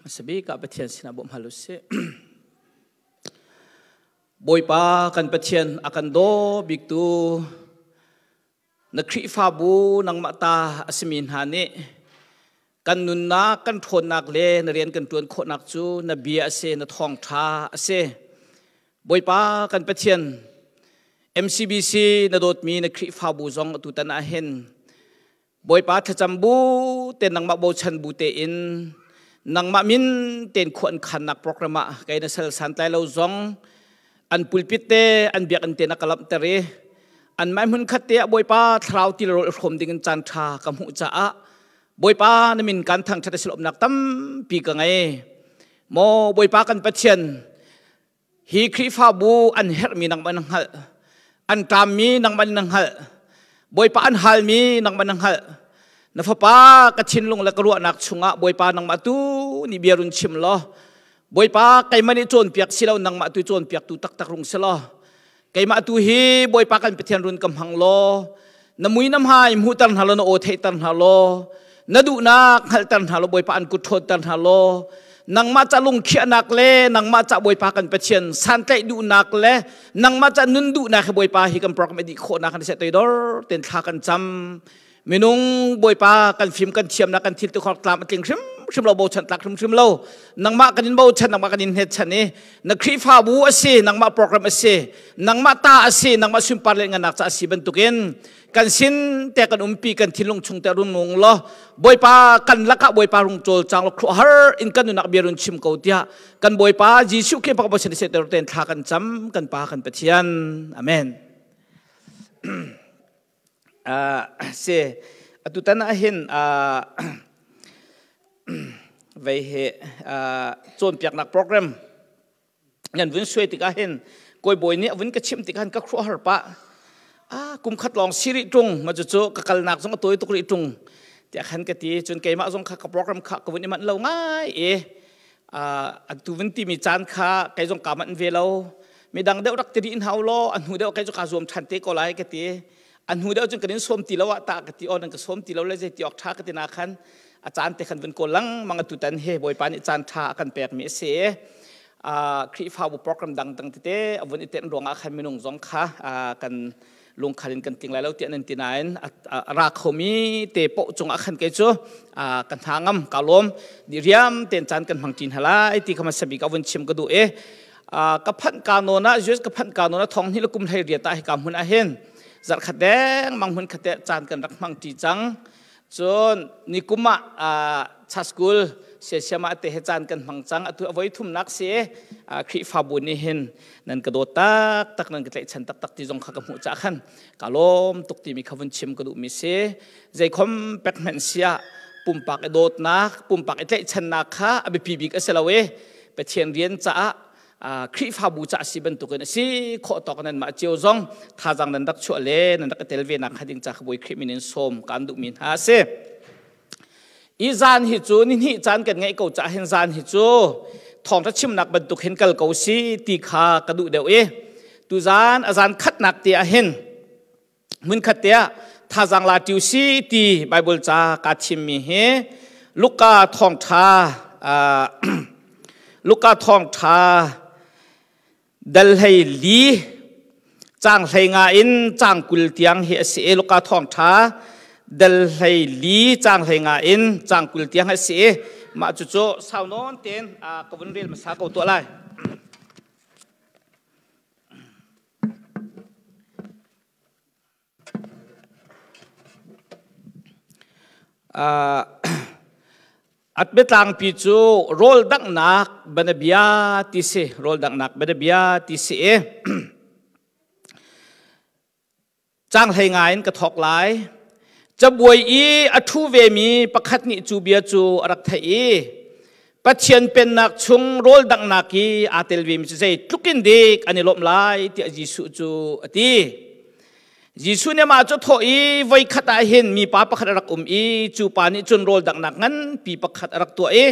Sabik ah Pathian sinah bawmh hal usih. Bawipa kan Pathian a kan daw biktu na Khrihfabu nangmah ta a simi hna nih kan nunnak kan ṭhawnnak le na rian kan ṭuan khawhnak cu na bia a si, na thawngṭha a si. Bawipa kan Pathian MCBC na dawtmi na Khrihfabu zong atutan ah hin Bawipa thlacam bu te nangmah bochan bu tein nangmah min ten khuan khannak program ah kai na sal santlai lo zong an pulpit te an biakinn te na ka lamhter i an mai hmun khat te ah Bawipa thlarau til rawl hrawm ding in caan tha ka hmuh caah Bawipa na min kan thangthat a silawmnak tampi ka ngei. Maw Bawipa kan Pathian Hi Khrihfabu an herhmi nangmah na hngalh. An ṭammi nangmah na hngalh. Bawipa an halmi nangmah na hngalh. Na fapa ka thinlung le ka ruahnak chungah Bawipa nangmah tu nih bia run chim law Bawipa keimah nih cawnpiak si lo nangmah tu cawnpiaktu taktak rung si law keimah tu hi Bawipa kan Pathian run ka hmang law na mui na hmai hmuhter hna law na aw theihter hna law na duhnak hngalhter hna law Bawipa an kut ṭhawnter hna law nangmah ca lungkhiahnak le nangmah ca Bawipa kan Pathian santlaih duhnak le nangmah ca nun duhnak hi Bawipa hi kan program dih khawhnak kan seh toidor ten thla kan cam minung Bawipa kan fim kan thiamnak kan thil tu khor tlam a tling hrim hrim lo bochan tlak hrim hrim lo nangmah kan in bochan nangmah kan in hnet chan i na Khrihfabu a si nangmah program a si nangmah ta a si nangmah sunpar le ngannak ca a si bantukin kan sin te kan umpi kan thinlung chung te rung nung law Bawipa kan lakah Bawipa rung cawl cang law khuahar in kan nunak bia run chim ko tiah kan Bawipa Jesuh Khrih pakhat sin se ter ten thla kan cam kan pa kan Pathian amen. Se atutan ah hin vei he cawnpiaknak program nan vun suai tikah hin kawi bawi nih a vun ka chimh tikah hin ka khuahar pah. Kum khat lawng si rih ṭung ma cucu ka kalnak zong a tawi tuk rih ṭung tiah khan ka ti. Cun keimah zong kha ka program kha ka vun i manh lo ngai i atu vun timi caan kha kei zong kaa manh ve lo. Midang deuh rak ti rih hna law a hnu deuh kei cu kaa zuam ṭhan te ko lai ka ti. A hnu deuh cun kan in sawm ti lo ah tah ka ti. Aw, nan ka sawm ti lo le zei ti awk ṭha ka ti na khan a caan te khan vun kawl lengmang. Atu tan he Bawipa nih caan ṭha a kan pekmi a si. Khrihfabu program dangdang tete a vun i tenh ruangah khan minung zong kha kan lungkhal in kan tling lai lo tiah nan ti nain a ra khomi te poh cungah khan kei cu ka hna ngam ka lawm di riam ten caan kan hmang ṭin halai ti kha hmasa bik a vun chim ka duh i ka phanh ka nawn ah US ka phanh ka nawn ah thong hnih le kum hlei riat ah hika hmun ah hin zarh khat deng mang hmun khat te caan kan rak hmang ṭi cang. Cun nikum ah cha school siasiam ah te he caan kan hmang cang. Atu a voi thumnak si. Khrihfabu nih hin nan ka dawt taktak, nan ka tlaihchan taktak ti zong kha ka hmuh cah khan ka lawm tuk timi kha vun chim ka duhmi si. Zeikhom pek hmanh siah pumpak i dawtnak, pumpak i tlaihchannak kha a biapi bik a si lo i Pathian rian caah Khrihfabu ca si bantukin a si khawh tawk nan mah cio zong thazaang nan rak chuah le nan rak i tel ve nak kha ding ca kha Bawi Khrih min in sawm kaan duhmi hna a si. I zan hi cu ni hnih caan kan ngeih ko ca hin zan hi cu thawngṭha chimnak bantuk hin kal ko si ti kha ka duh deuh i tu zan a zan khatnak te ah hin hmunkhat te ah thazaang la ṭiu si ti Bible ca kaa thimmi hi Luka thawngṭha Luka thawngṭha dal hlei li caang hlei nga in caang 20 tiang hi a si i Luka thawngṭha dal hlei li caang hlei nga in caang 20 tiang a si i mah cucu sau nawn tein ka vun rel hmasa ko tuah lai. At biatlangpi cu rawl danghnak banabia ti si, rawl danghnak banabia ti si i caang hlei ngai in ka thawk lai. Cabuai i a ṭhu vemi pakhat nih cu bia cu a rak theih i Pathian pennak chung rawl danghnak i aa tel vemi cu zeitluk in dik an i lawmh lai tiah Jesuh cu a ti. Jesuh nih amah cu a thawh i voikhat ah hin mipa pakhat a rak um i cu pa nih cun rawl danghnak nganpi pakhat a rak tuah i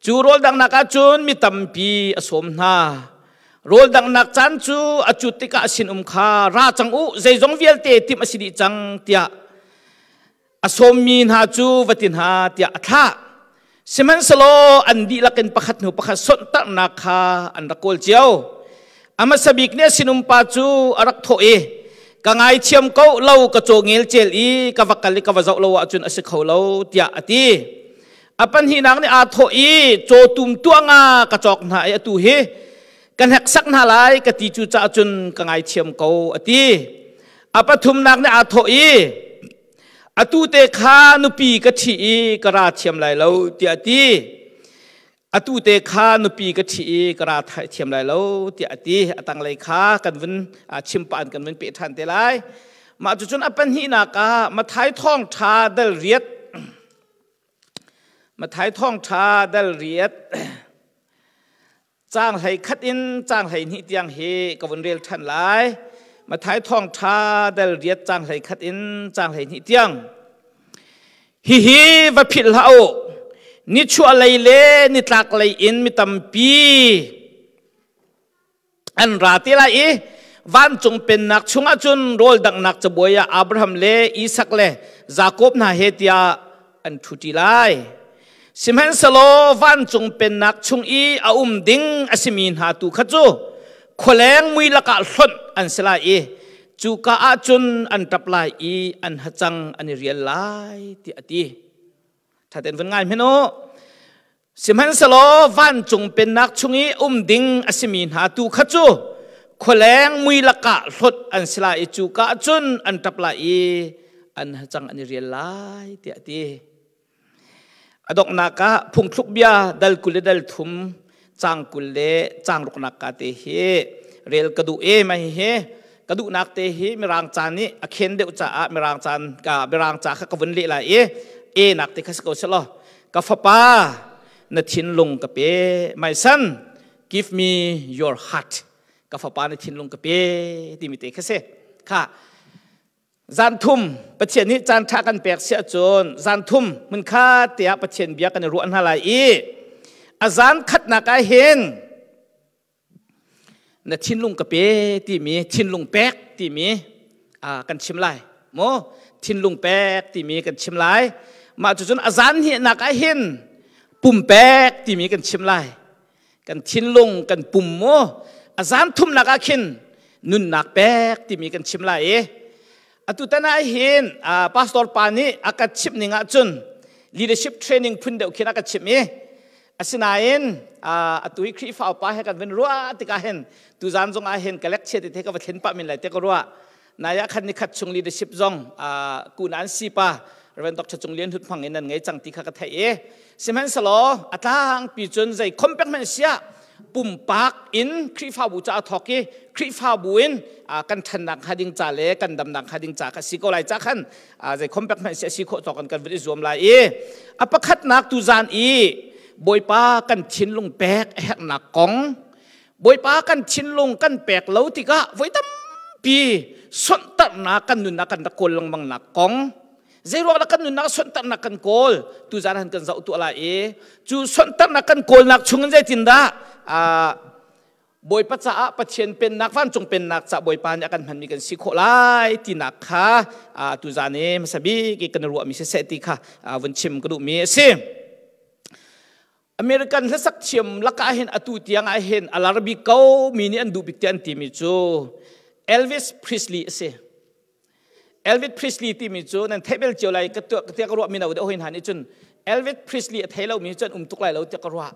cu rawl danghnak ah cun mi tampi a sawm hna. Rawl danghnak caan cu a cut tikah a sinum kha ra cang u, zeizong vialte timh a si dih cang tiah a sawmmi hna cu va ti hna tiah a thlah. Sihmanhsehlaw an dihlak in pakhat hnu pakhat sonhtarhnak kha an rak kawl cio. A hmasa bik nih a sinumpa cu a rak thawh i, ka ngaithiam ko lo ka caw ngelcel i ka va kal i ka va zoh lo ahcun a si kho lo tiah a ti. A pahnihnak nih aa thawh i cawtum tuah nga ka cawk hna i atu hi ka hneksak hna lai ka ti cu caah cun ka ngaithiam ko a ti. A pathumnak nih aa thawh i atu te kha nupi ka ṭhi i ka ra thiam lai lo tiah a ti. Atu te kha nupi ka ṭhi i ka ra thiam lai lo tiah a ti. A tanglei kha kan vun chim pah in kan vun peh ṭhan te lai. Mah cucun a pahnihnak ah Matthai thawngṭha dal riat Matthai thawngṭha dal riat caang 11 in caang 12 tiang hi ka vun rel ṭhan lai. Matthai thawngṭha dal riat caang 11 in caang 12 tiang. Hihi va philh hlah u. Nichuah lei le nitlak lei in mi tampi an ra te lai i vancung pennak chungah cun rawl danghnak cabuai ah Abraham le Isak le Jakob hna he tiah an ṭhuṭi lai. Sihmanhsehlaw vancung pennak chung i a um ding a simi hna tu kha cu khualeng mui lakah hlonh an si lai i cuka ah cun an ṭap lai i an hacang an i rial lai tiah a ti. Ṭhaten vun ngai hmanh u. Sihmanhsehlaw vancung pennak chung i um ding a simi hna tu kha cu khualeng mui lakah hlawt an si lai i cuka ah cun an ṭap lai i an hacang an i rial lai tiah a ti. A donghnak ah phungthluk bia dal 20 le dal thum caang 20 le caang ruknak ka te hi rel ka duh e mah hihi ka duhnak te hi mirang ca nih a khen deuh caah mirang caan ka mirang ca kha ka vun leh lai i e nak te kha si ko selaw. Ka fapa, na thinlung ka pe. My son, give me your heart. Ka fapa, na thinlung ka pe timi te kha si. Kha zan thum Pathian nih caan ṭha kan pek si ahcun zan thum hmun kha tiah Pathian bia kan i ruah hna lai i a zan khatnak ah hin na thinlung ka pe timi thinlung pek timi kan chim lai maw? Thinlung pek timi kan chim lai. Mah cucun a zan hnihnak ah hin pum pek timi kan chim lai. Kan thinlung kan pum mu a zan thumnak ah khin nunnak pek timi kan chim lai i atu tan ah hin pastor pa nih a ka chimh ning ah cun leadership training phun deuh khin a ka chimh i asinain atu hi Khrihfa upa he kan vun ruah tikah hin tuzan zong ah hin ka lecture te ka va thlen pah min lai te ka ruah. Naya khan ni khat chung leadership zong kunan sipa Reverend Dr. Cung Lian Hut hmang in nan ngei cang ti kha ka theih i sihmanhsehlaw a tlangpi cun zei khompek hmanh siah pumpak in Khrihfabu ca a thawk i Khrihfabu in kan ṭhannak hnga ding ca le kan damnak hnga ding ca kha si ko lai ca khan zei khompek hmanh siah si khawh tawk in kan vun i zuam lai i a pakhatnak tuzan i Bawipa kan thinlung pek a herhnak kong, Bawipa kan thinlung kan pek lo tikah voi tampi sonhtarhnak kan nunnak kan rak kawl lengmang nak kong, zeiruang dah kan nunnak sonhtarhnak kan kawl tuzan han kan zoh tuah lai i cu sonhtarhnak kan kawlnak chungin zeitindah Bawipa caah Pathian pennak vancung pennak caah Bawipa nih a kan hmanmi kan si khawh lai tinak kha tuzan i hmasa bik i kan ruahmi siseh ti kha vun chim ka duhmi a si. American hlasak thiam lakah hin atu tiang ah hin a lar bik ko mi nih an duh bik ti an timi cu Elvis Presley a si. Elvis Presley timi cu nan theih bel cio lai ka tiah ka ruah mi no deuh hoi hna nih cun Elvis Presley a thei lomi cu an um tuk lai lo tiah ka ruah.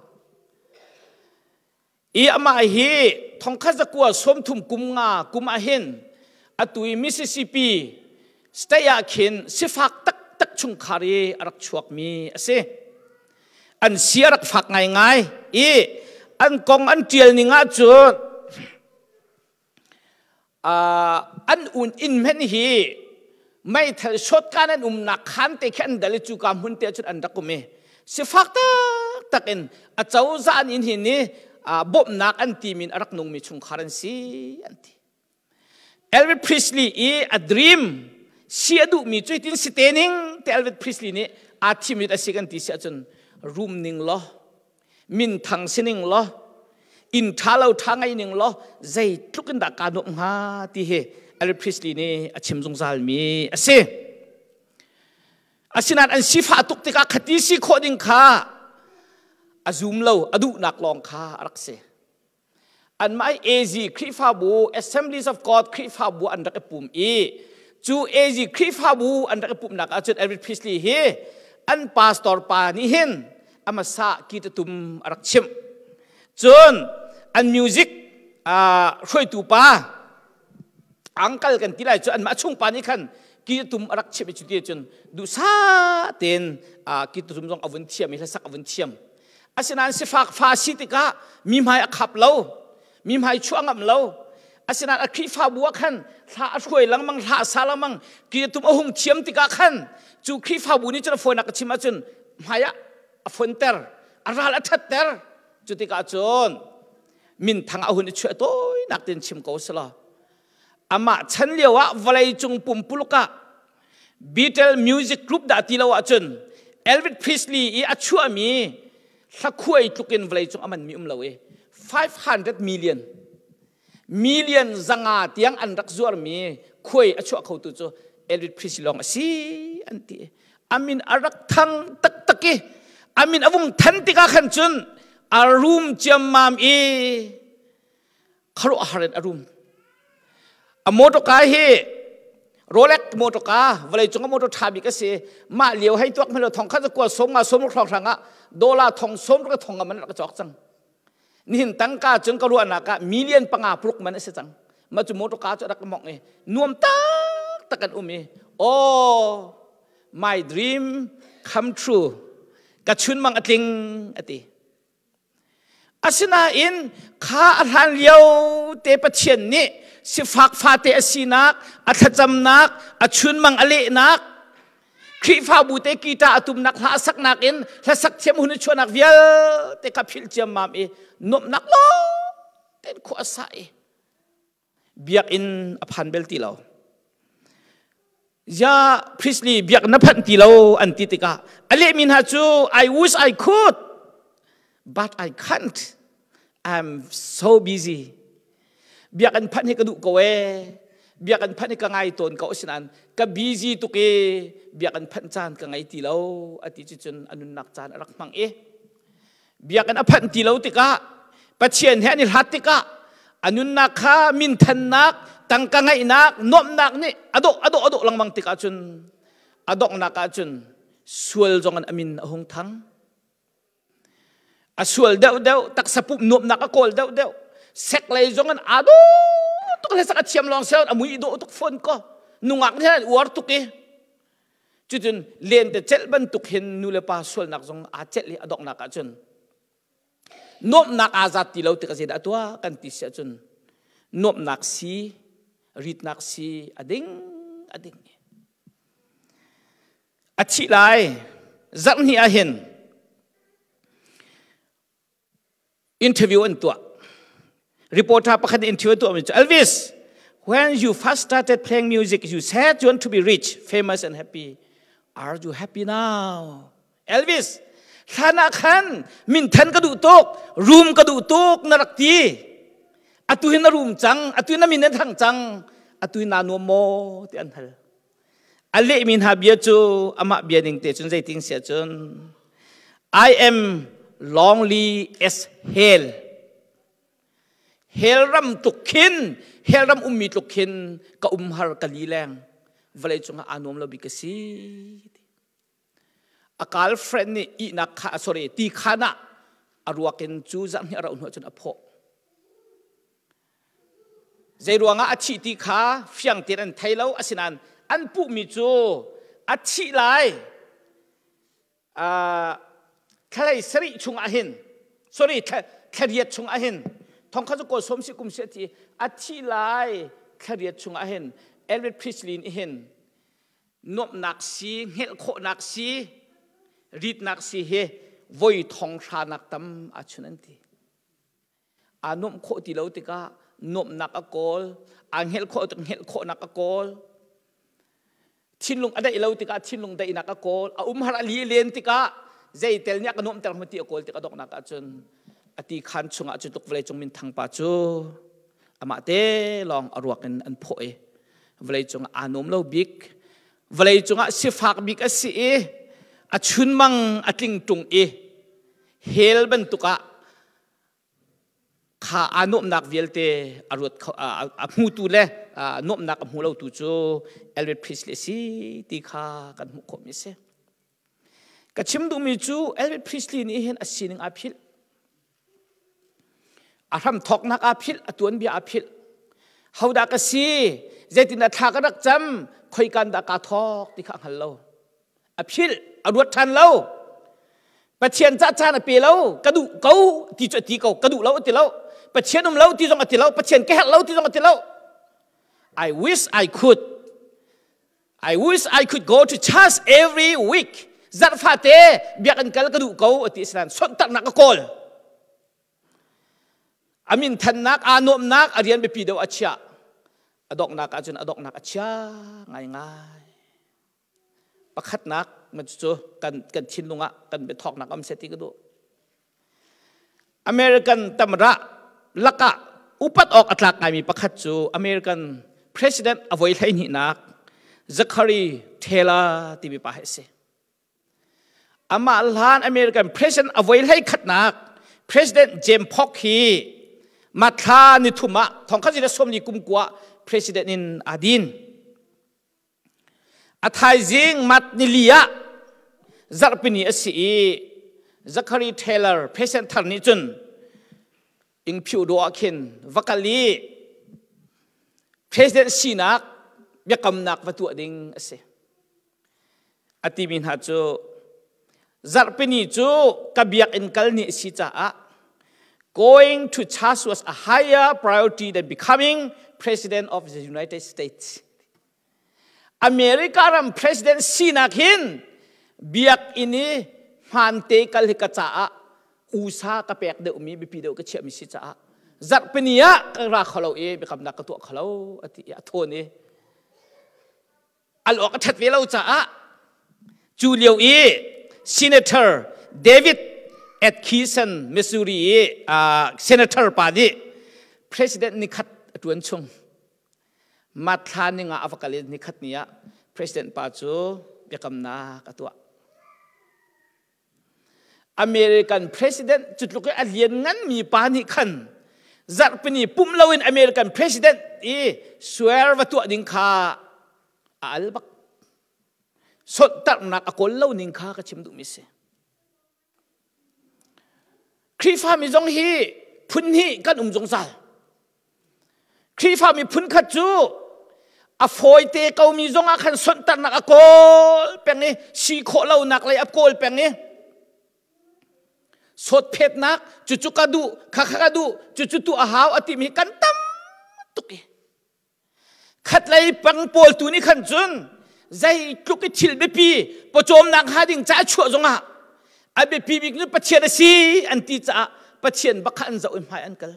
I amah hi 1935 kum nga kum ah hin atu i Mississippi state ah khin sifak taktak chungkhar i a rak chuakmi a si. An si a rak fak ngaingai i an kong an ṭial ning ahcun An un inn hmenh hi meithal shotgun an umnak khan te khi an dal i cuka hmun te cun an rak um i sifak taktak in a cozah an inn hi ni bawmhnak an ti min a rak nungmi chungkhar an si an ti. Elvis Presley i a dream si a duhmi cu hitin si te ning te Elvis Presley nih aa thim a si kan ti si ahcun rum ning law minthang sining law inn ṭha lo ṭha ngei ning law zeitluk in dah kaa nuamh hnga ti hi Elvis Presley nih a chim zungzalmi a si. Asinain an sifah tuk tikah khati si khawh ding kha A zum lo, a duhnak lawng kha a rak si. Anmah AZ Khrihfabu, Assemblies of God Khrihfabu an rak i pum i cu AZ Khrihfabu an rak i pumnak ahcun Elvis Presley hi an pastor pa nih hin amasa kitatum a rak chimh. Cun an music hruaitu pa angkal kan ti lai cu anmah chung pa nih khan kitatum a rak chimh i cuti cun duhsah tein kitatum zong a vun thiam i hlasak a vun thiam. Asinain sifak fa si tikah mi hmai a khap lo, mi hmai chuah ngam lo. Asinain a Khrihfabu ah khan thla a hruai lengmang, hla a sa lengmang, kitatum a hung thiam tikah khan cu Khrihfabu nih cun a fawinak ka chim ahcun hmai ah a fonter, a ral a ṭhatter. Cu tikah cun minthang a hun i chuah tawinak tein chim ko selaw amah chan lio ah vawleicung pumpuluk ah Beatles music group dah ti lo ahcun Elvis Presley i a chuahmi hlakhuai tlukin vawleicung a manmi um lo i 500 million million zanga tiang an rak zuarmi khuai a chuah khotu cu Elvis Presley lawng a si an ti. Amin a rak thang taktak i amin a vung than tikah khan cun a rum ciammam i khuaruahhar in a rum. A motorka hi Rolex motorka vawleicung a motor ṭha bik a si. Mah lio hei tuak hmelo thong khat kua som nga som hrawng hrang ah dollar thong som rak thong nga man rak cawk cang. Nihin tangka cun ka ruahnak ah million panga pruk man a si cang. Mah cu motorka cu rak mong i nuam tak tak an um i oh my dream come true ka chunmang a tling ati. Asinain kha a hlan lio te Pathian nih sifak fate a sinak, a thlacamnak, a chunmang a lehnak, Khrihfabu te kita a tumnak hla a saknak in hlasak thiam hun i chuahnak vialte kha philh ciammam i nuamhnak lawng tein khua a sa i biakinn a phan bel ti lo. Ya Priestley biak na phanh ti lo an ti tikah a lehmi hna cu I wish I could but I can't. I'm so busy. Biakinn phanh hi ka duh ko ee. Biakinn phanh hi ka ngai tawn ko asinain ka busy tuk i biakinn phanh caan ka ngei ti lo a ti cucun a nunnak caan a rak hmang i biakinn a phanh ti lo tikah Pathian he an i hlat tikah a nunnak kha minthannak tangka ngeihnak nuamhnak nih a dawh a dawh a dawh lengmang tikah cun a donghnak ah cun sual zong in a min a hung thang a sual deuh deuh taksa pum nuamhnak a kawl deuh deuh sek lei zong in aa dawh tuk le sak a thiam lawng sel a mui dawh tuk fawn ko nungak nih an uar tuk i Cucun lente celh bantuk hin nu le pa sualnak zong aa celh i a donghnak ahcun nuamhnak aa zat ti lo tik a zeidah a tuah kan ti si ahcun nuamhnak si ritnak si a ding a ding. A thih lai zarh hnih ah hin interview an tuah. Reporter pakhat nih interview tuah mi cu Elvis, when you first started playing music, you said you want to be rich, famous and happy. Are you happy now? Elvis, hlan ah khan minthan ka duh tuk, room ka duh tuk na rak ti. Atu hi na room cang, atu na min na thang cang, atu hi naa nuam maw ti an hal. A lehmi hna bia cu amah bia ning te cun zeitin siah cun I am lonely as hell. Hell ram tluk khin, hell ram ummi tluk khin ka umhar ka lileng. Vawlei cungah aa nuam lo bik ka si. A girlfriend nih ihnak kha sorry ti khan ah a ruak in cu zarh hnih a rauh hnu cun a phawh. Zei ruangah a thih ti kha fiang tein an thei lo asinain an puhmi cu a thih lai thlalei sarih chungah hin sorry thlariat chungah hin thong kha cu kawl som si kum si a thi a thih lai thlariat chungah hin Elvis Presley nih hin nuamhnak si hngelh khawhnak si ritnak si hi voi thong hranak tam a chun an ti Aa nuamh khawh ti lo tikah nuamhnak a kawl, aa hngelh khawh tik hngelh khawhnak a kawl. Thinlung a daih lo tikah thinlung daihnak a kawl. A umhar a li len tikah zeitel nih a ka nuamhter hmu ti a kawl tik a donghnak ahcun a ti khan chungah cu tluk vawleicung minthang pa cu amah te lawng a ruak in an phawh i vawleicung aa nuam lo bik vawleicung ah sifak bik a si i a chunmang a tling ṭung i. Hell bantuk ah kha aa nuamhnak vialte a ruat kho a hmutu le nuamhnak a hmu lotu cu Elvis Presley a si ti kha kan hmuh khawhmi a si. Ka chim duhmi cu Elvis Presley nih hin a sining aa philh. A hramthawknak aa philh, a tuanbia aa philh. Hodah ka si, zeitindah thla ka rak cam, khoikan dah kaa thawk ti kha a hngal lo. A philh, a ruat ṭhan lo. Pathian ca caan a pe lo, ka duh ko ti cu a ti ko, ka duh lo a ti lo. Pathian um lo ti zong a ti lo, Pathian ka herh lo ti zong a ti lo. I wish I could. I wish I could go to church every week. Zarh fate biakinn kal ka duh ko ati sinan sonhtarhnak ka kawl. A min thannak, aa nuamhnak, a rian biapi deuh a chiah. A donghnak ahcun a donghnak a chia ngaingai. Pakhatnak man cu kan kan thinlung ah kan biathawknak am se ti ka duh. American tamrah lakah upat awk a tlak ngaimi pakhat cu American President a voi 12nak Zachary Taylor timi pa hi a si. Amah hlan American President a voi 11nak President James Polk hi mathla ni thum ah thongkhat zira sawmli kum kua President in aa din. A thaizing mat nili ah zarhpini a si i Zachary Taylor patient thar nih cun ingphiu dawh ah khin va kal i president sinak biakamnak va tuah ding a si. A timi hna cu zarhpini cu ka biakinn kal ni a si caah going to church was a higher priority than becoming president of the United States. America ram president sinak hin biakinn i hmante kal hi ka caah USA ka pek deuhmi biapi deuh ka chiahmi si caah zarhpini ah ka ra kho lo i biakamnak ka tuah kho lo a ti i a thawn i al awk a ṭhat ve lo caah cu lio i Senator David Atkinson Missouri i senator pa nih president nikhat a ṭuan chung Matthla ning ah a va kal i nikhat ni ah president pa cu biakamnak a tuah. American president cu tluk i a lian nganmi pa nih khan zarhpini pum loin American president i swear va tuah ding kha a al bak. Sonhtarhnak a kawl lo ning kha ka chim duhmi si. Khrihfami zong hi phun hnih kan um zungzal. Khrihfami phun khat cu a fawite komi zong ah khan sonhtarhnak a kawl peng i si khawh lonak lei a kawl peng i sawtphetnak cucu ka duh kha kha ka duh cucu tu a hau a timi kan tam tuk i Khatlei pang pawl tu nih khan cun zeitluk i thil biapi pawcawmnak hnga ding ca chuah zongah a biapi bik cu Pathian a si an ti caah Pathian bak kha an zoh i hmai an kal.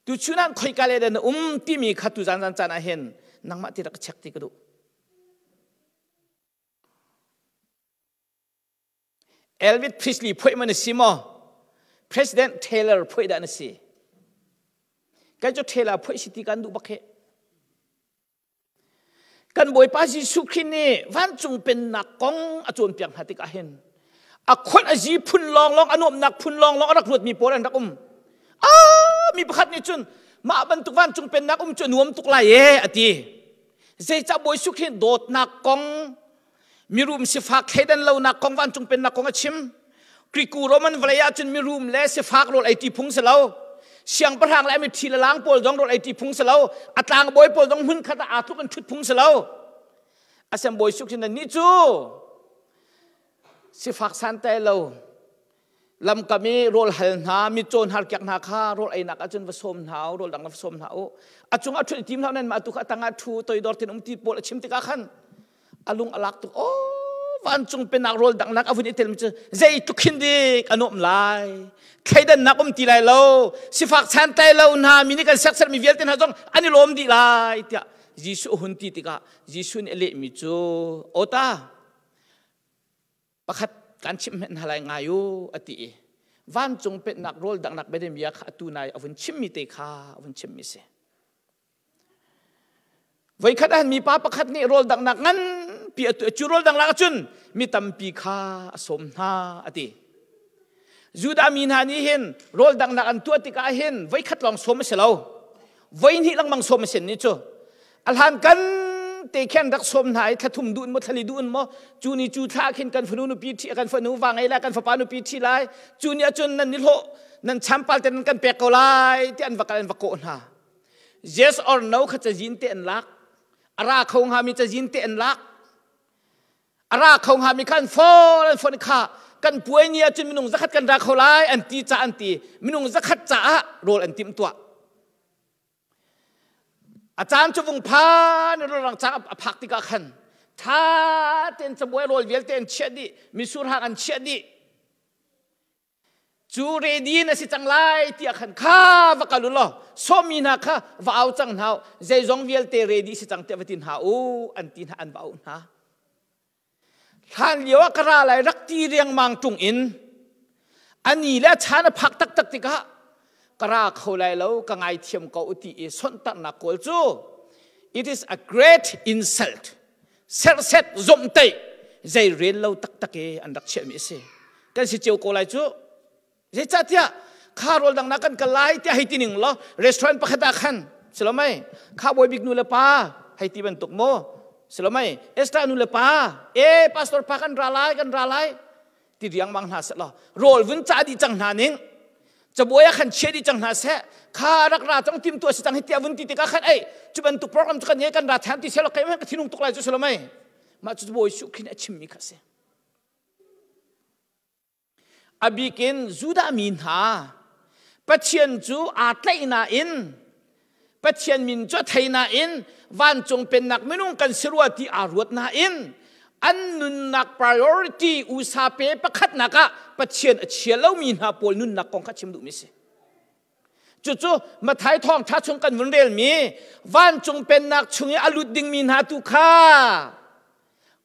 Tuchun ah khoika le na um timi kha tu zan zan caan ah hin nangmah ti rak check ti ka duh. Elvis Presley phuih man a si maw? President Taylor phuih dah na si? Kai cu Taylor phuih si ti kan duh bak he. Kan Bawipa Jesuh Khrih nih vancung pennak kong a cawnpiak hna tikah hin a khon a zi phun lawnglawng a nuamnak phun lawnglawng a rak ruatmi pawl an rak um. Ah, mi pakhat nih cun mah bantuk vancung pennak um cu a nuam tuk lai e a ti. Zeicah Bawi Jesuh Khrih dawtnak kong mirum sifak thleidan lonak kong vancung pennak kong a chim Kriku Roman vawlei ah cun mirum le sifak rawl ei ti phung si lo siangpahrang le mithi le lang pawl zong rawl ei ti phung si lo a tlangbawi pawl zong hmun khat ah aa tluk in ṭhut phung si lo asem bawi suk sin ni cu sifak santai lo lamkam i rawl hal hna mitcaw hnarkiak hna kha rawl einak ahcun va sawm hna u rawl dang va sawm hna u a cung ah ṭhut i tim hlah nan mah tu kha a tang ah ṭhu toidor tin um ti pawl a chim tikah khan a lung a lak tuk oh vancung pennak rawl danghnak a vun i tel mi cu zeitluk khin dik a nuam lai thleidannak um ti lai lo sifak santlai lo hna mi nih kan sersermi vialte hna zong an i lawm dih lai tiah Jesuh hun ti tikah Jesuh nih a lehmi cu awta pakhat kan chimh hmenh hna lai ngai u a ti i vancung pennak rawl danghnak biademia kha atu nai a vun chimmi te kha a vun chimmi si voikhat ah mipa pakhat nih rawl danghnak nganpi a tu cu rawl danghnak ahcun mi tampi kha a sawm hna a ti. Judah mi hna nih hin rawl danghnak an tuah tikah hin voikhat lawng sawm a si lo. Voihnih lengmang sawm a si ni cu. A hlan kan te khin rak sawm hna i thlathum duh in maw thlali duh in maw cu ni cu thla khin kan fanu nupi ṭhi kan fanu va ngei lai kan fapa nupi ṭhi lai cu ni ahcun nan ni hlawh nan champal te nan kan pek ko lai ti an va kal an va kawh hna. Yes or no kha cazin te an lak. A ra kho hngami cazin te an lak. A ra kho hngami kha an phone an phone kha kan puai ni ahcun minung zakhat kan ra kho lai an ti ca an ti minung zakhat caah rawl an timh tuah. A caan cu vung phan rang cang a phak tikah khan tha tein cabuai rawl vialte an chiah dih misur hang an chiah dih Cu ready na si cang lai tiah khan kha va kal u law sawmmi hna kha va au cang hna u zeizong vialte ready si cang tiah va ti hna u an ti hna an va auh hna. Hlan lio ah ka ra lai rak ti riangmang ṭung in ani le a chan a phak taktak tikah ka ra kho lai lo ka ngaithiam ko u ti i sonhtarhnak kawl cu it is a great insult serhset zomhtaih zei rel lo taktak i an rak chiahmi a si kan si cio ko lai cu zeicahtiah kha rawl dang na kan kal lai tiah hei ti ning law restaurant pakhat ah khan silomai kha bawi bik nu le pa hei ti bantuk maw silomai Esther nu le pa e pastor pa kan ra lai kan ra lai ti riangmang hna seh law rawl vun ca dih cang hna ning cabuai ah khan chia dih cang hna seh kha rak ra cang tim tu si cang hi tiah vun ti tikah khan ei cu bantuk program cu kan ngei kan ra than ti seh law kai ka thinung tuk lai cu si lo mei mah cu bawi su khin a chimmi kha si a bikin Judah mi hna Pathian cu aa tlaih nain Pathian min cu a thei nain vancung pennak minung kan si rua ti aa ruat nain an nunnak priority usa pe pakhatnak ah Pathian a chia lomi hna pawl nunnak kong kha chim duhmi si. Cucu Mathai thawngṭha chung kan vun relmi vancung pennak chung i a lut dingmi hna tu kha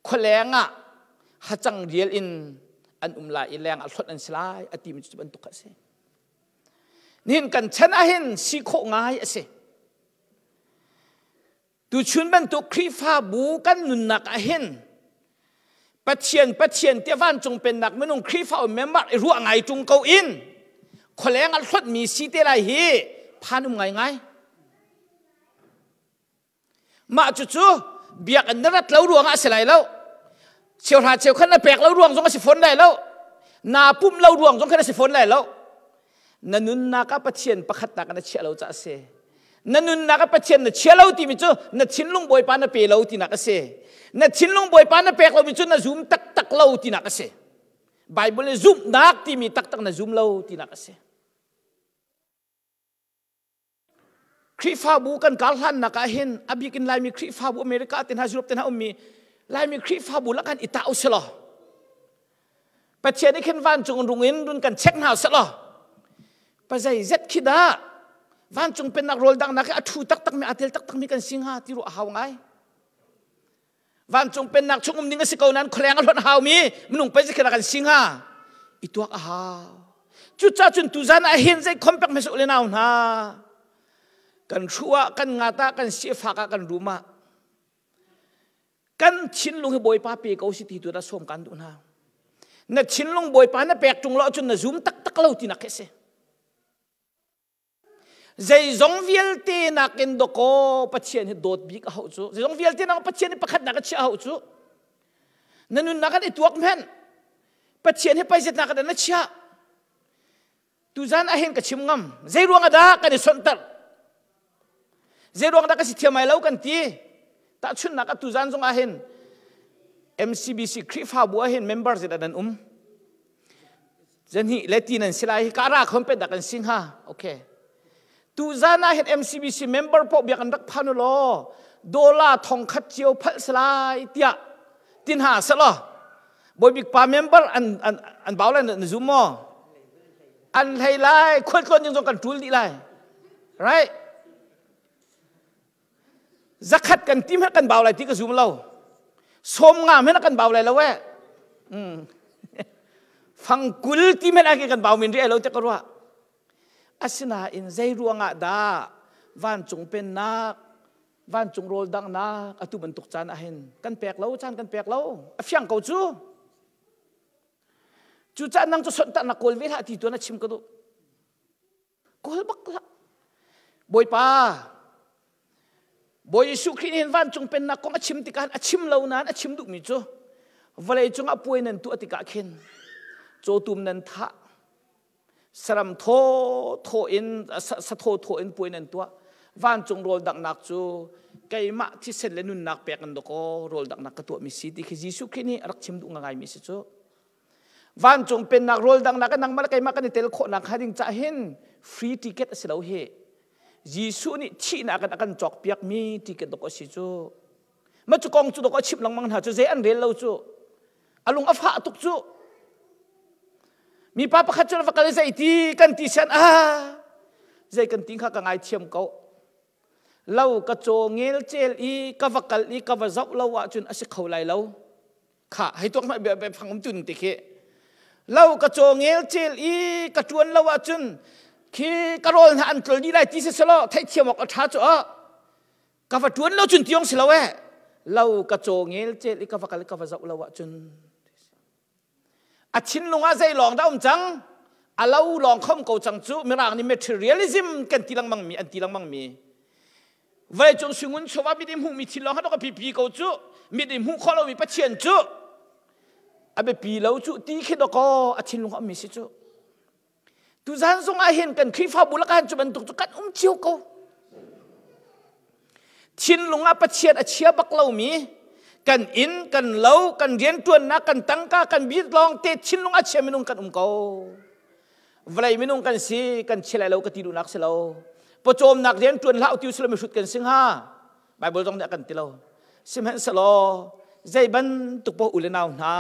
khualeng ah hacang rial in an um lai i leng ah hlonh an si lai a timi cu bantuk kha a si. Nihin kan chan ahhin si khawh ngai a si. Tuchun bantuk Khrihfabu kan nunnak ahhin Pathian Pathian tiah vancung pennak minung Khrihfa member i ruah ngai ṭung ko in khualeng ah hlotmi si te lai hi phan um ngaingai. Mah cucu biakinn na rat lo ruangah a si lai lo. Cheuhra cheukhat na pek lo ruang zong a si fawn lai lo. Naa pumh lo ruang zong khan a si fawn lai lo. Na nunnak ah Pathian pakhatnak na chiah lo caah a si. Na nunnak ah Pathian na chia lo timi cu na thinlung Bawipa na pe lo tinak a si. Na thinlung Bawipa na pek lomi cu na zum taktak lo tinak a si. Bible nih zumhnak timi taktak na zum lo tinak a si. Khrihfabu kan kar hlannak ah hin a bik in Laimi Khrihfabu America te hna Europe te hna ummi Laimi Khrihfabu lakan i tah usih law Pathian nih khin vancung rung in run kan check hna usih law pazei zet khi dah vancung pennak rawl dangnak hi a thu taktak mi a tel taktak mi kan si hnga ti ruah a hau ngai Vancung pennak chung um ding a si ko nain khualeng a hlonh haumi minung pei zikhin kan si hnga i tuak a hau. Cucaah cun tuzan ah hin zei khom pek hmasa le nau hna kan hru ah kan ngat ah kan sifak ah kan rum ah kan thinlung hi Bawipa pe ko si ti tu dah sawm kan duh hna. Na thinlung Bawipa na pek ṭung lo ahcun na zum taktak lo tinak khi a si. Zeizong vialte nakin dawkaw Pathian hi dawt bik a hauh cu. Zeizong vialte nak Pathian hi pakhatnak a chiah a hauh cu. Na nunnak kan i tuak hmenh. Pathian hi paizetnak ah na chiah. Tuzan ahin ka chim ngam. Zei ruang ah dah kan i sonhtarh? Zei ruang dah ka si thiam ai lo kan ti. Tahchunhnak ah tuzan zong ahhin MCBC Khrihfabu ahhin member zeidah nan um? Zahnih le ti nan si lai hi ka ra khom pet dah kan si hnga. Okay. Tu zan ah hin MCBC member poh biak an rak phan u law dollar thong khat cio phalh salai tiah tin ha selaw bawibik pa member an an an bau lai na zum maw an hlei lai khual tlawn ding zong kan tul dih lai right Zakhat kan tim kan bau lai ti ka zum lo. Som nga men kan bau lai lo eh. Fangkul ti men ake kan bau min ri lo te ka ruah. Asinain zei ruangah dah vancung pennak vancung rawl dangnak atu bantuk caan ahhin kan pek lo caan kan pek lo a fiang ko cu. Cucaah nang cu sonhtarhnak kawl ve hlah ti tuan a chim ka duh. Kawl bak hlah. Bawipa, Bawi Jesuh Khrih nih hin vancung pennak kong a chim tikah a chim lo nain a chim duhmi cu vawlei cungah puai nan tuah tikah khin cawtum nan thah saram thaw thaw in sa thaw thaw in puai nan tuah vancung rawl danghnak cu keimah thisen le nunnak pek in dakaw rawl danghnak ka tuahmi si ti khi Jesuh Khrih nih a rak chim duh ngaimi si cu. Vancung pennak rawl danghnak in nangmah le keimah kan i tel khawhnak hnga ding cah hin free ticket a si lo hi. Jesuh nih thihnak in a kan cawkpiakmi ticket dok a si cu. Ma cu kong cu dok a chimh lengmang hna cu zei an rel lo cu. A lung a fah tuk cu. Mipa pakhat cu va kal zei ti kan ti sian ah zei kan ti kha ka ngaithiam ko. Lo ka caw ngel cel i ka va kal i ka va zoh lo ahcun a si kho lai lo. Kha hei tuak hmanh bia phang um tun ti khi. Lo ka caw ngel cel i ka ṭuan lo ahcun khi ka rawl hna an tlol dih lai ti si selaw theihthiam awk a ṭha cu ah ka va ṭuan lo cun tiong si lo eh. Lo ka caw ngel cel i ka va kal i ka va zoh lo ahcun A thinlung ah zei lawng dah um cang? A lo lawng khom ko cang cu. Mirang nih materialism kan ti lengmang mi an ti lengmang mi. Vawleicung singun chawva mit i hmuhmi thil lawng kha ka pipi ko cu. Mit i hmuh khawh lomi Pathian cu a biapi lo cu ti khi dawkaw a thinlung a ummi si cu. Tuzan zong ah hin kan Khrihfabu lakah hin cu bantuk cu kan um cio ko. Thinlung ah Pathian a chia bak lomi kan inn, kan lo, kan rianṭuannak, kan tangka, kan bit lawng te thinlung a chia minung kan um ko. Vawlei minung kan si, kan chia lai lo ka ti duhnak si lo. Pawcawmnak rianṭuan hlah u ti usilo mihrut kan si hnga. Bible zong nih a kan ti lo. Sihmanhsehlaw zei bantuk paoh u le nau hna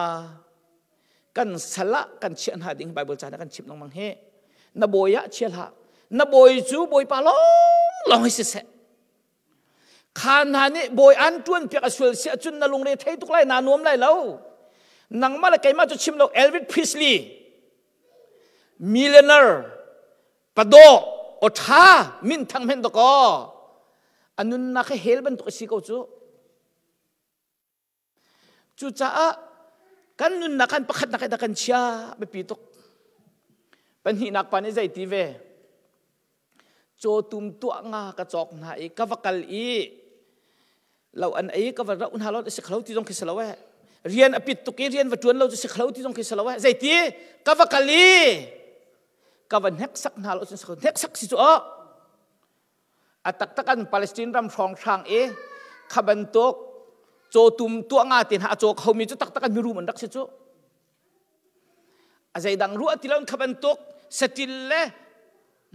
kan sal ah kan chiah hna ding Bible ca kan chimh lengmang hi na bawi ah chia hlah na bawi cu bawipa lawng lawng hi siseh kha hna nih bawi an tuan piak a sual si ahcun na lungre thei tuk lai naa nuam lai lo nangmah le keimah cu chim lo Elvis Presley millionaire padawh awṭha minthang men dakaw a nunnak hi hell bantuk a si ko cu. Cucaah kan nunnak kan pakhatnak in kan chia biapi tuk. Pahnihnak pa nih zei ti ve? Cawtum tuah nga ka cawk hna i ka va kal i lo an ei ka va rauh hna lo si khlo ti zong khi si lo eh. Rian a pit tuk i rian va ṭuan lo cu si khlo ti zong khi si lo eh. Zeiti? Ka va kal i ka va hneksak hna lo si hneksak si cu oh. A taktak an Palestine ram hrawnghrang i kha bantuk cawtum tuah nga te hna a caw khomi cu taktak an mirum an rak si cu. A zeidang ruah ti lo kha bantuk satil le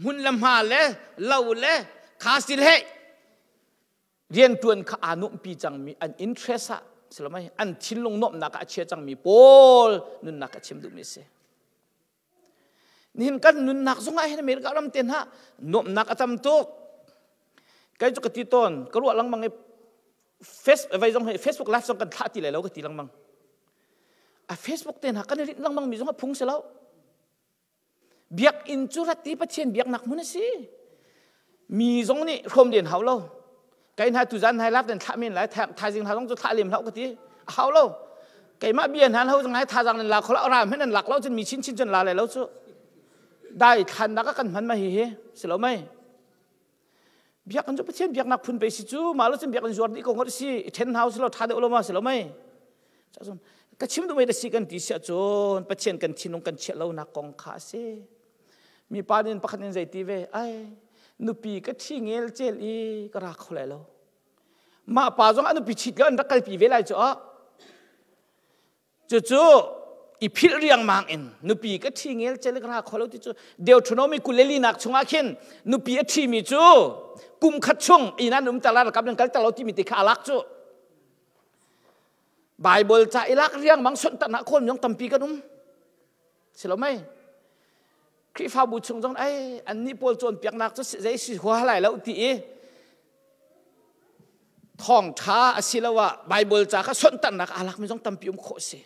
hmun le hma le lo le kha sil he riantuan kha aa nuamhpi cangmi an interest ah silomai an thinlung nuamhnak ah a chia cangmi pawl nunnak a chim duhmi a si. Nihin kan nunnak zongah hin America ram te hna nuamhnak a tam tuk. Kai cu ka ti tawn, ka ruah lengmang i face, vai zong hi Facebook live zong kan thlah ti lai lo ka ti lengmang. A Facebook te hna kan i rinh lengmang mi zong a phung si lo. Biakinn cu rat ti Pathian biaknak hmun a si. Mi zong nih hrawm den hau lo. Kai hna tuzan hai lak den thlah men lai thaizing hna zong cu thlah lem hlah ka ti a hau lo. Keimah bia hna ho ngai thazang nan la kho lo ram hen nan lak lo cun mi chin chin cun la lai lo cu. Dai thlan nak kan hman ma hi hi si lo mai. Biakinn cu Pathian biaknak phun pe si cu mah lo cun biakinn zuar dih ko ngot si i then hau si lo tha deuh lo ma si lo mai. Cun ka chim duh mei da si kan ti siah cun Pathian kan thinlung kan chiah lo nak kong kha a si. Mipa nih pakhat in zei ti ve ai nupi ka ṭhi ngel cel i ka ra kho lai lo. Mah pa zong a nupi ṭhit lo an rak kalpi ve lai cu ah. Cucu i philh riangmang in nupi ka ṭhi ngel cel i ka ra kho lo ti cu Deuteronomy 24 nak chungah khin nupi a ṭhimi cu kum khat chung inn an um ter la ralkap nan kal ter lo timi ti kha a lak cu. Bible ca i lak riangmang sonhtarhnak khawl mi tampi kan um. Si lo mei? Khrihfabu chung zong ai annih pawl cawnpiaknak cu zei si hua lai lo ti i thawngṭha asiloah Bible ca kha sonhtarhnak aa lakmi zong tampi um khawh si.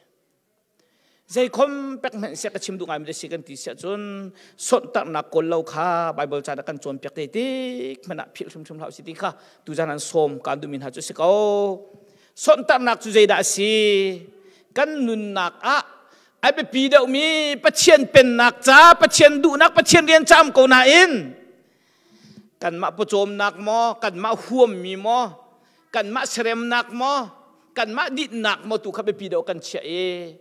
Zeikhom pek hmanh sia ka chim duh ngaimi si kan ti siah cun sonhtarhnak kawl lo kha Bible ca kan cawnpiak te tik hmanh ah philh hrimhrim hlah si ti kha tuzan an sawm kaan duhmi hna cu si ko. Sonhtarhnak cu zeidah a si? Kan nunnak ah Ai biapi deuhmi Pathian pennak ca, Pathian duhnak, Pathian rian caam ko nain kanmah pawcawmnak maw, kanmah huammi maw, kanmah seremnak maw, kanmah dinnak maw tu kha biapi deuh kan chiah i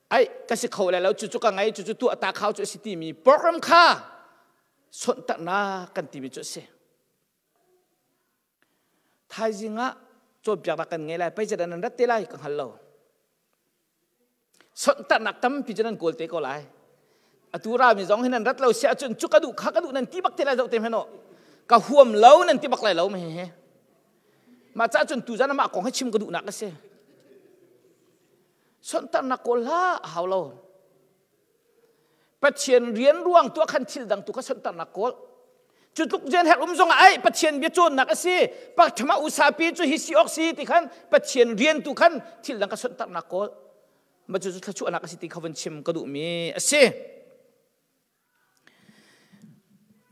ai ka si kho lai lo cucu ka ngei cucu tuah ta khau cu a si timi program kha sonhtarhnak kan timi cu a si. Thaizing ah cawnpiaknak kan ngei lai, pei nan rat te lai ka hngal lo. Sonhtarhnak tampi cu nan kawl te ko lai. Atu rami zong hi nan rat lo si ahcun cu ka duh kha ka duh nan ti bak te lai zoh te hmanh ka huam lo nan ti bak lai lo me he. Mah ca cun tu zan mah kong hi chim ka duhnak a si. Sonhtarhnak kawl hlah a hau lo. Pathian rian ruang tu ah khan thil dang tu kha sonhtarhnak kawl. Cu tluk zen herh um zong ah ai Pathian bia cawnnak a si. Pakthama usapi cu hi si awk si ti khan Pathian rian tu khan thil dang ka sonhtarhnak kawl. Ma cu cu thluachuahnak a si ti kha vun chim ka duhmi a si.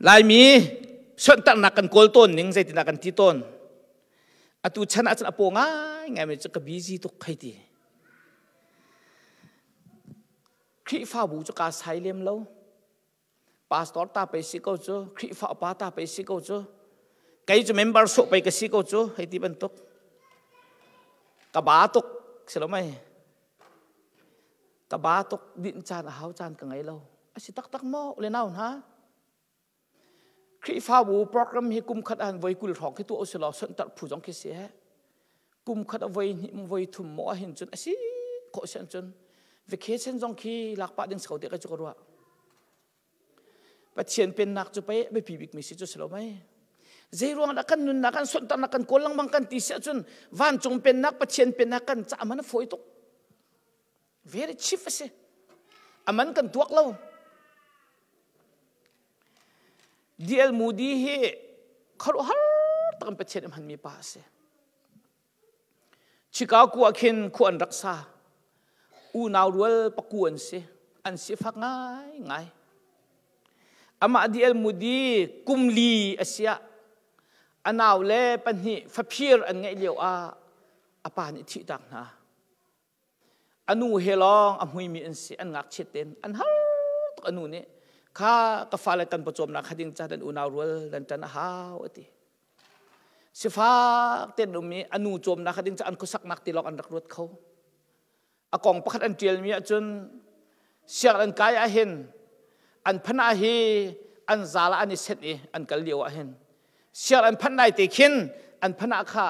Laimi sonhtarhnak kan kawl tawn ning zeitindah kan ti tawn. Atu chan ahcun a paw ngaingai mi cu ka busy tuk hei ti. Khrihfabu cu kaa sai lem lo. Pastor ta pei si ko cu, Khrihfa upa ta pei si ko cu, kei cu member sawh pei ka si ko cu, hei ti bantuk. Ka ba tuk, si lo mei? Ka ba tuk, dinh caan a hau caan ka ngei lo. A si taktak maw, ule nau hna? Khrihfabu program hi kum khat ah voi 20 hrawng khi tuah usih law sonhtarh phu zong khi si he. Kum khat ah voi hnih voi thum maw ahhin cun a si khawh si ahcun vacation zong khi lak pah ding si ko tiah kei cu ka ruah. Pathian pennak cu pei biapi bikmi si cu si lo mei. Zei ruang dah kan nunnak kan sonhtarhnak kan kawl lengmang kan ti si ahcun vancung pennak Pathian pennak kan cah man a fawi tuk. Very cheap a si. A man kan tuak lo. D.L. Moody hi khuaruahhar tak in Pathian a hmanmi pa a si. Chicago ah khin khua an rak sa. Unau rual paku an si. An sifak ngaingai. Amah D.L. Moody kum li a si ah a nau le pahnih faphir an ngeih lio ah a pa nih thihtak hna. A nu he lawng a hmuimi an si, an ngakchiat tein an har tuk a nu nih kha ka fale kan pawcawmnak kha ding ca dan unau rual dan ṭan a hau a ti. Sifak tein um i a nu cawmnak kha ding ca an khuasaknak ti lawng an rak ruat kho. A kong pakhat an ṭialmi ahcun sianginn an kai ahhin an phana hi an zal ah an i senh i an kal lio ahhin sianginn an phanh lai te khin an phana kha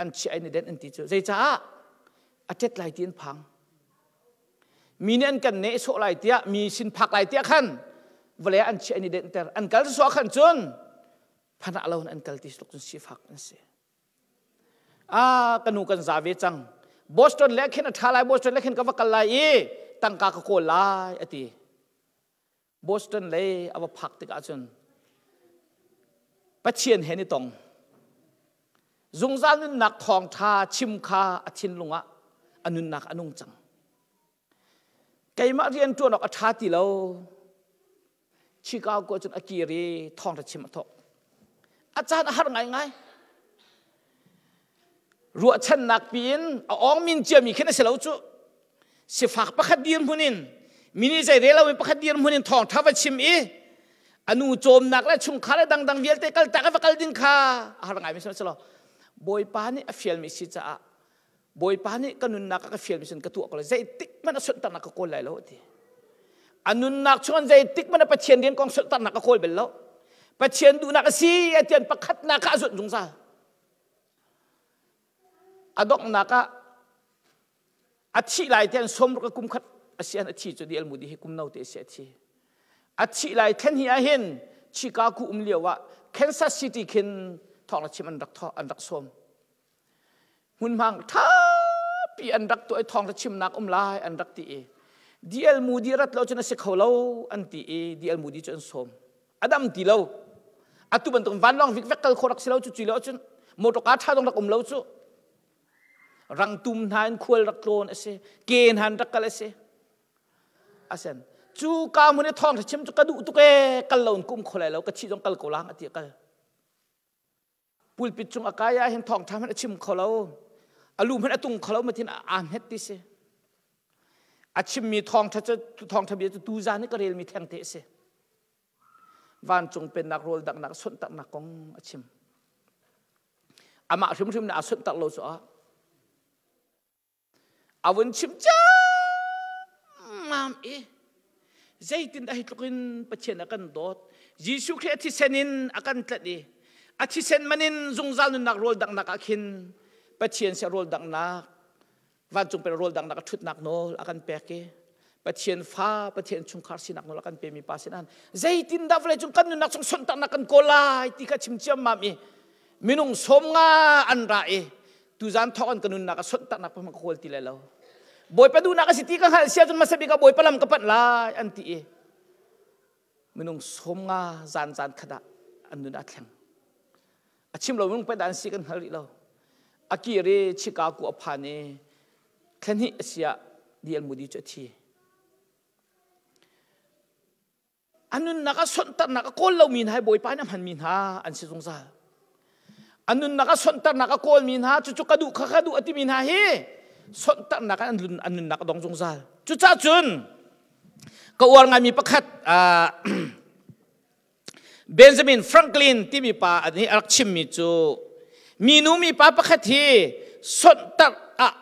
an chiah in i denh an ti cu zeicaah a ṭet lai ti an phang mi nih an kan neh sawh lai tiah mi sin phak lai tiah khan vawlei an chiah in i denhter an kal sawh khan cun phanah lo in an kal ti tluk cun sifak an si a ka nu kan za ve cang Boston le khin a ṭha lai Boston le khin ka va kal lai i tangka ka kawl lai a ti Boston lei a va phak tikah cun Pathian he ni tong. Zungzal nunnak thawngṭha chim kha a thinlung ah a nunnak a nung cang. Keimah rian ṭuan awk a ṭha ti lo. Chicago cun a kir i thawngṭha chim a thawk. A caan a har ngaingai. Ruahchannak piin a awng min ciami khin a si lo cu. Sifak pakhat dirhmun in mi nih zei rel lomi pakhat dirhmun in thawngṭha va chim i a nu cawmnak le chungkhar le dangdang vialte kaltak i va kal ding kha a har ngaimi si lo. Bawipa nih a fialmi si caah Bawipa nih ka nunnak a ka fialmi sin ka tuah ko lai zeitik hmanh a sunhternak ka kawl lai lo a ti. A nunnak chungin zeitik hmanh a Pathian rian kong sunhternak ka kawl bel lo. Pathian duhnak a si a tian pakhatnak kha a zunh zungzal. A donghnak ah a thih lai tian sawmruk a kum khat a si an a thi cu D.L. Moody hi kum no te a si a thi. A thih lai thlen hi ahhin Chicago um lio ah Kansas City khin thawng chim an rak an rak sawm. Hmunhma ṭhapi an rak tuah i thawngṭha chimnak um lai an rak ti i D.L. Moody rat lo cun a si kho lo an ti i D.L. Moody cu an sawm. A dam ti lo. Atu bantuk vanlawng vikvek kal khawh rak si lo cu cui lo ahcun motor car ṭha zong rak um lo cu. Rangtum hna in khual rak tlawn a si. Ke hna in rak kal a si. Asen cu ka hmun i thawngṭha chim cu ka duh tuk ee kal lo in kum kho lai lo ka thih zong kal ko lang a ti a kal. Pulpit cung a kai ah hin thawngṭha hmanh a chim kho lo. A lu hmanh a tung kho lo matin aa hmet ti si. A chimmi thawngṭha cu thawngṭha bia cu tuzan i ka relmi thengte a si. Vancung pennak rawl danghnak sonhtarhnak kong a chim. Amah hrimhrim nih aa sonhtarh lo cu ah a vun chim ciammam i zeitin dah hi tluk in Pathian a kan dawt. Jesuh Khrih a thisen in a kan tlanh i a thisen man in zungzal nunnak rawl danghnak ah khin Pathian sia rawl danghnak vancung pen rawl dangnak a ṭhutnak nawl a kan pek i Pathian fa Pathian chungkhar sinak nawl a kan pemi pa sin an zeitindah vawlei cung kan nunnak chung sonhtarhnak kan kawl lai ti kha chim ciammam i minung 50 an ra i tuzan thawk an ka nunnak a sonhtarhnak pa ka kawl ti lai lo. Bawipa duhnak a si ti ka hngalh sia cun hmasa bik ah Bawipa lam ka panh lai an ti i minung 50 zan zan khat ah an nun a thleng. A chim lo minung pet an si kan hngal rih lo. A kir i Chicago a phan i thlahnih a si ah D.L. Moody cu a thi. A nunnak a sonhtarhnak a kawl lomi hna hi Bawipa nih a hmanmi hna an si zungzal. A nunnak a sonhtarhnak a kawlmi hna cucu ka duh kha ka duh a timi hna hi sonhtarhnak an an nunnak a dong zungzal. Cucaah cun ka uar ngaimi pakhat Benjamin Franklin timi pa nih a rak chimmi cu minu mipa pakhat hi sonhtarh ah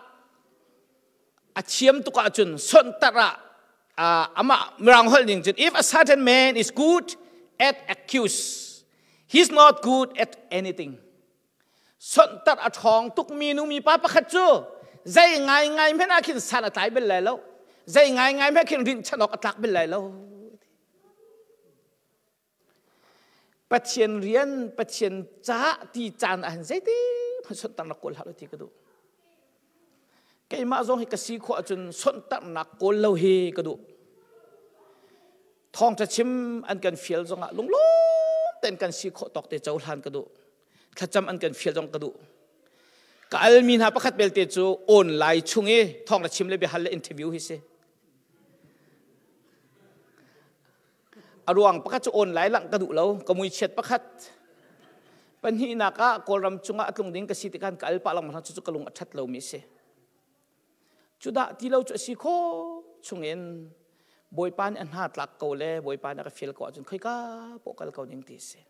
a thiam tuk ahcun sonhtarh ah amah mirang holh ning cun, "If a certain man is good at accuse, he's not good at anything." Sonhtarh a ṭhawng tuk mi nu mipa pakhat cu zei ngaingai hmanh ah khin san a tlai bel lai lo, zei ngaingai hmanh khin rinhchanh awk a tlak bel lai lo. Pathian rian, Pathian caah ti caan ah hin zeiti hmanh sonhtarhnak kawl hlah lo ti ka duh. Keimah zong hi ka si khawh ahcun sonhtarhnak kawl lo hi ka duh. Thawngṭha chim an kan fial zongah lunglawm tein kan si khawh tawk te cohlan ka duh. Thlacam an kan fial zong ka duh. Ka almi hna pakhat belte cu online chung i thawngṭha chim le biahal le interview hi si. A ruang pakhat cu online lang ka duh lo, ka muichiat pakhat. Pahnihnak ah Kawlram cungah a tlung ding ka si tikhan ka al pah lengmang cu ka lung a ṭhat lomi a si. Cudah ti lo cu a si khawh chungin Bawipa nih a hna tlak ko le Bawipa nih a ka fial ko ahcun khoika poh kal ko ding ti a si.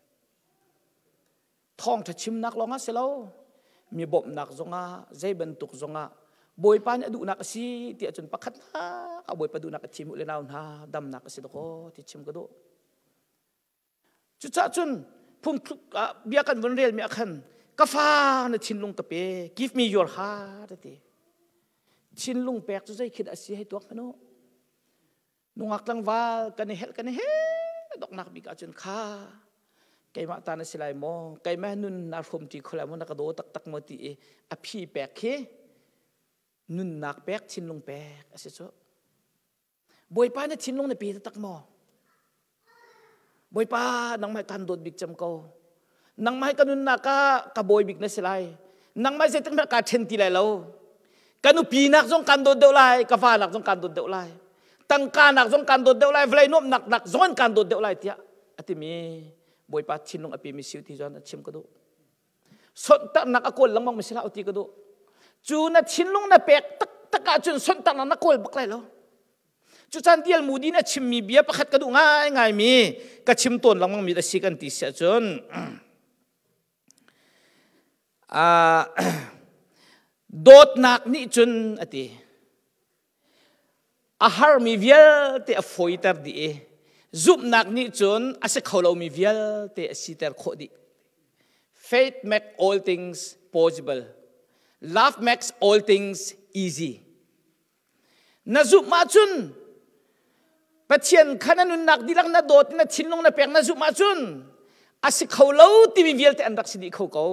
Thawngṭha chimnak lawng ah si lo, mi bawmhnak zongah, zei bantuk zongah Bawipa nih a duhnak a si ti ahcun pakhatnak ah Bawipa duhnak a thim u le nau hna damnak a si dakaw ti chim ka duh. Cucaah cun phungthluk ah bia kan vun relmi ah khan ka fa na thinlung ka pe, "Give me your heart," a ti. Thinlung pek cu zei khi dah a si hei tuak hmanh u. Nungak tlangval kan i helh kan i helh doknak bik ahcun kha keimah ta na si lai maw, keimah nun na hrawm ṭi kho lai maw, na ka daw taktak maw ti i a phi pek khi nunnak pek, thinlung pek a si cu. Bawipa na thinlung na pe taktak maw? Bawipa, nangmah kan dawt bik cem ko. Nangmah ka nunnak ah ka bawi bik na si lai. Nangmah zeitik hmanh kaa ṭhen ti lai lo. Ka nupi nak zong kan dawt deuh lai, ka fa nak zong kan dawt deuh lai. Tangka nak zong kan dawt deuh lai, vawlei nuamhnak nak zong kan dawt deuh lai tiah a timi Bawipa thinlung a pemi si ti zon a chim ka duh. Sonhtarhnak a kawl lengmang mi si hlah ti ka duh. Cu na thinlung na pek taktak ahcun sonhtarhnak na kawl bak lai lo. Cucan D.L. Moody nih a chimmi bia pakhat ka duh ngaingaimi ka chim tawn lengmang mi a si kan ti si ahcun dawtnak nih cun a ti a harmi vialte a fawiter dih i zumhnak nih cun a si kho lomi vialte a siter khawh dih. Faith makes all things possible. Love makes all things easy. Na zumh ahcun Pathian kha na nunnak dihlak na dawt na thinlung na pek na zumh ahcun a si kho lo timi vialte an rak si dih kho ko.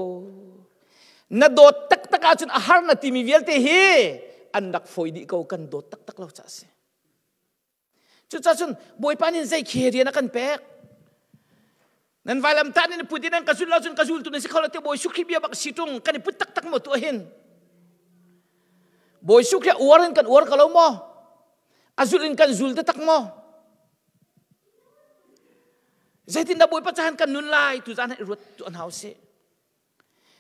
Na dawt taktak ahcun a har na timi vialte hi an rak fawi dih ko kan dawt taktak lo caah a si. Cucaah cun Bawipa nih zei khi rian a kan pek. Nan vailam tah nih na put in an ka zulh lo cun ka zultu nan si kho lo ti Bawi Sukhi bia bak si ṭung kan i put taktak maw tu hin. Bawi Sukhi uar in kan uar ko lo maw? A zulh in kan zul taktak maw? Zeitindah Bawipa caan kan nun lai tu zan ruat tu an hau si.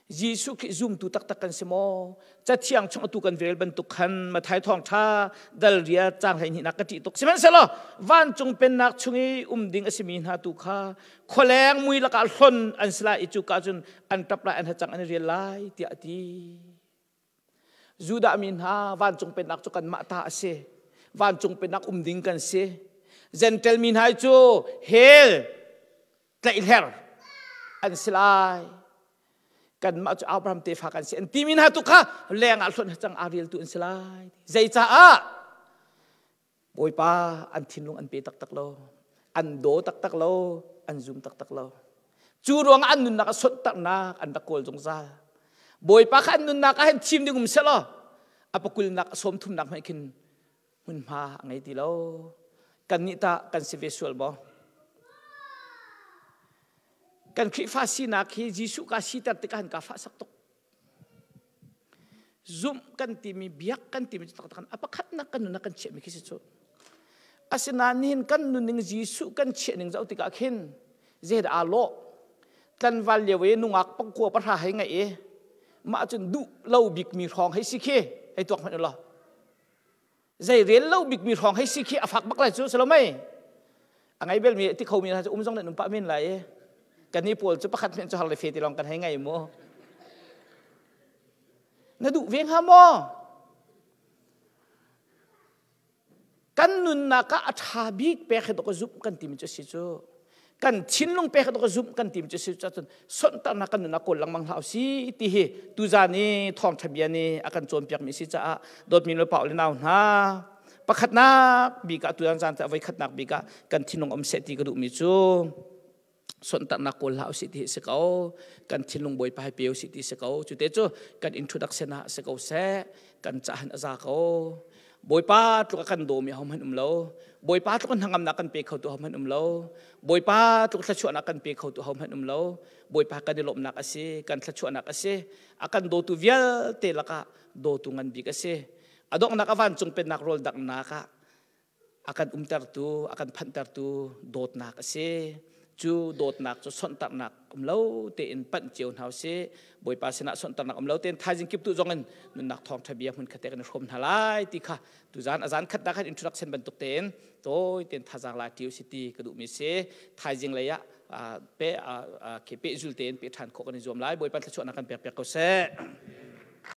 Jesuh Khrih zumtu taktak kan si maw? Cathiang chung atu kan rel bantuk khan Mathai thawngṭha dal ria caang 12 nak ka ṭih tuk. Sihmanhsehlaw vancung pennak chung i um ding a simi hna tu kha khualeng mui lakah hlon an si lai i cuka cun an ṭap lai, an hacang an i rial lai tiah a ti. Judah mi hna vancung pennak cu kanmah ta a si. Vancung pennak um ding kan si. Gentel mi hna cu hell tlaihler an si lai. Kanmah cu Abraham tefa kan si an timi hna tu kha leng ah hlonh cang aa rialtu an si lai. Zeicaah? Bawipa an thinlung an pe taktak lo. An daw taktak lo. An zum taktak lo. Cu ruangah an nunnak a sonhtarhnak an rak kawl zungzal. Bawipa kha an nunnak ah hin thim ding um selaw a pakulnak a sawmthumnak hmanh khin hmunhma a ngei ti lo. Kannih tah kan si ve sual maw? Kan Khrihfa sinak hi Jesuh ka siter tikah han ka fahsak tuk. Zumh kan timi, biak kan timi cu taktak a pakhatnak kan nunnak kan chiahmi khi si cu. Asinain nihin kan nunning Jesuh kan chiah ning zoh tikah khin zeidah aa lawh? Tlanval lio i nungak pangkua pahra hei ngaih i mah cun duh lo bikmi hrawng hei si khi hei tuak hmanh u law. Zei rel lo bikmi hrawng hei si khi a fak bak lai cu si lo mei? A ngei belmi ti khomi hna cu um zong nan um pah men lai i kan i pawl cu pakhat hmenh cu har le fe ti lawng kan hei ngei mu. Na duh ve hnga maw? Kan nunnak ah a ṭha bik pek hi ka zumh kan timi cu si cu. Kan thinlung pek hi ka zumh kan timi cu si cu sonhtarnak kan nunnak kawl lengmang hlah si ti hi tuzan i thawngṭha bia nih a kan cawnpiakmi si caah dawtmi le pa le nau hna pakhatnak bik ah tuzan zan voi khatnak bik ah kan thinlung um seh ti ka duhmi cu sonhtarnak kawl hlah usih ti si ko kan thinlung bawipa hai pe usih ti si ko cu te cu kan introduction ah si ko seh kan cahan a za ko Bawipa tluk a kan dawmi hohmanh um lo. Bawipa tluk hnangamnak kan pe khotu hohmanh um lo. Bawipa tluk thluachuahnak kan pe khotu hohmanh um lo. Bawipa kan i lawmhnak a si, kan thluachuahnak a si. A kan dawtu vialte lakah dawtu ngan bik a si. A donghnak a vancung pennak rawl danghnak ah a kan umtertu, a kan phanhtertu dawtnak a si. Cu dawtnak cu sonhtarhnak um lo tein panh cio hna usih. Bawipa sinah sonhtarhnak um lo tein thaizing kip tu zong in nunnak thawngṭha bia hmun khat te kan i hrawm hna lai ti kha tuzan a zan khat dah khan introduction bantuk tein tawi tein thazaang la ṭi usih ti ka duhmi si. Thaizing lei ah pe ke pehzul tein pe ṭhan khawh kan i zuam lai. Bawipa thluachuahnak kan pek piak ko seh.